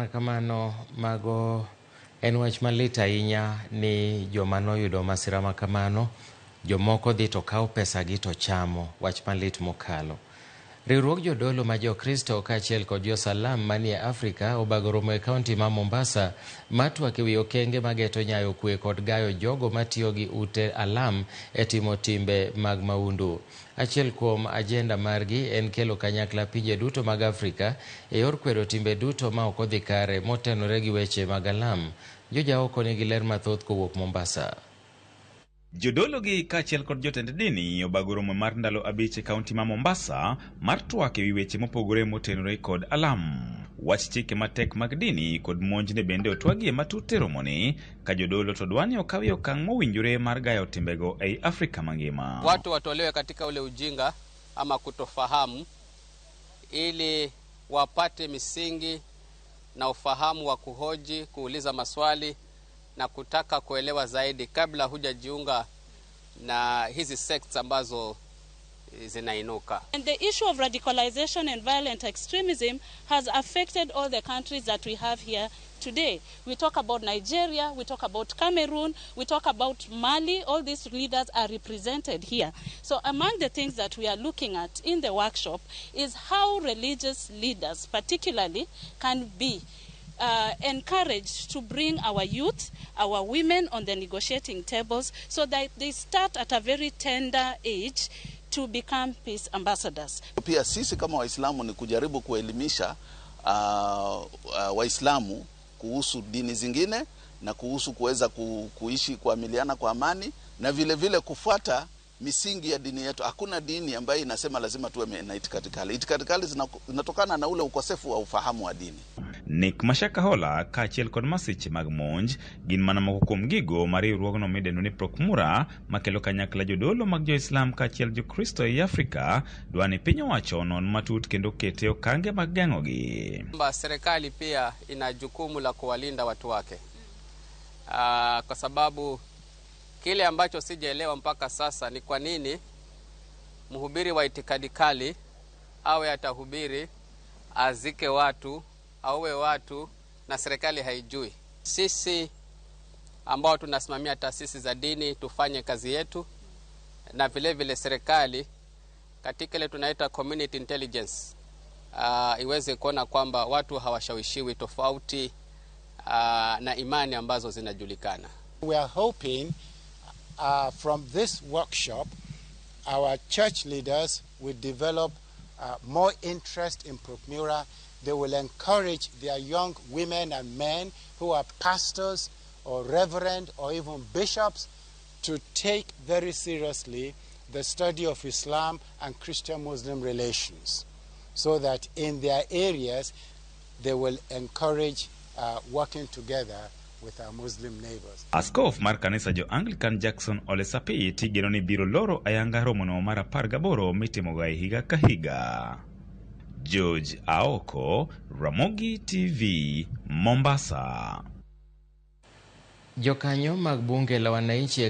Erokamano kamano mago en wach malit ahinya ni joma noyudo masira ma kamano jomoko dhi to kawo pesagi to chamo wach malit mokalo. Riwruog jodolo ma Jokristo kaachiel kod jo-Salam manie Afrika obago romo e kaunti ma Mombasa mar twak ewi okenge mageto nyayo kwe kod gayo jogo matiyo gi ute alam e timo timbe mag maundu. Achiel kuom ajenda margi en kelo kanyakla pinje duto mag Afrika e yor kwedo timbe duto ma ok odhi kare motenore gi weche mag alam. Jojaoko nigi ler mathoth kowuok Mombasa. Jodolo gi kaachiel kod jotend dini obago romo mar ndalo 5 e kaunti ma Mombasa mar twak ewi weche mopogore motenore kod alam. Wach chike matek mag dini kod monj ne bende otwagie matut e romoni ka jodolo to dwa ni okawie okang' mowinjore mar gayo timbego ei Afrika mangima. Watu watolewe katika ule ujinga ama kutofahamu ili wapate misingi na ufahamu wa kuhoji, kuuliza maswali na kutaka kuelewa zaidi kabla hujajiunga na hizi sects ambazo zinainuka. And the issue of radicalization and violent extremism has affected all the countries that we have here today. We talk about Nigeria, we talk about Cameroon, we talk about Mali. All these leaders are represented here. So among the things that we are looking at in the workshop is how religious leaders particularly can be encouraged to bring our youth, our women on the negotiating tables so that they start at a very tender age to become peace ambassadors. Pia sisi kama Waislamu ni kujaribu kuelimisha Waislamu kuhusu dini zingine na kuhusu kuweza kuishi kuamiliana kwa amani na vile vile kufuata misingi ya dini yetu. Hakuna dini ambayo inasema lazima tuwe na itikadi kali. Itikadi kali zinatokana na ule ukosefu wa ufahamu wa dini. Nick Mashaka Hola kaachiel kod masiche mag monj gin mana moko kuom gigo ma riwruogno midendo ni Procmura makelo kanyakla jodolo mag jo-Islam kaachiel Jokristo ei Afrika dwa ni piny owacho onon matut kendo kete okange mag geng'ogi. Kwamba serikali pia ina jukumu la kuwalinda watu wake. Kwa sababu kile ambacho sijaelewa mpaka sasa ni kwa nini mhubiri wa itikadi kali awe atahubiri azike watu auwe watu na serikali haijui. Sisi ambao tunasimamia taasisi za dini tufanye kazi yetu, na vile vile serikali katika ile tunaita community intelligence iweze kuona kwamba watu hawashawishiwi tofauti na imani ambazo zinajulikana. We are hoping from this workshop our church leaders will develop more interest in Procmura. They will encourage their young women and men who are pastors or reverend or even bishops to take very seriously the study of Islam and Christian-Muslim relations, so that in their areas they will encourage working together with our Muslim neighbors. Askof mar kanisa jo Anglican Jackson Ole Sapit igeno ni biro loro ayanga romono mar 18 mitimoga e higa ka higa. George Aoko, Ramogi TV, Mombasa. Jokanyo mag bunge la wananchi.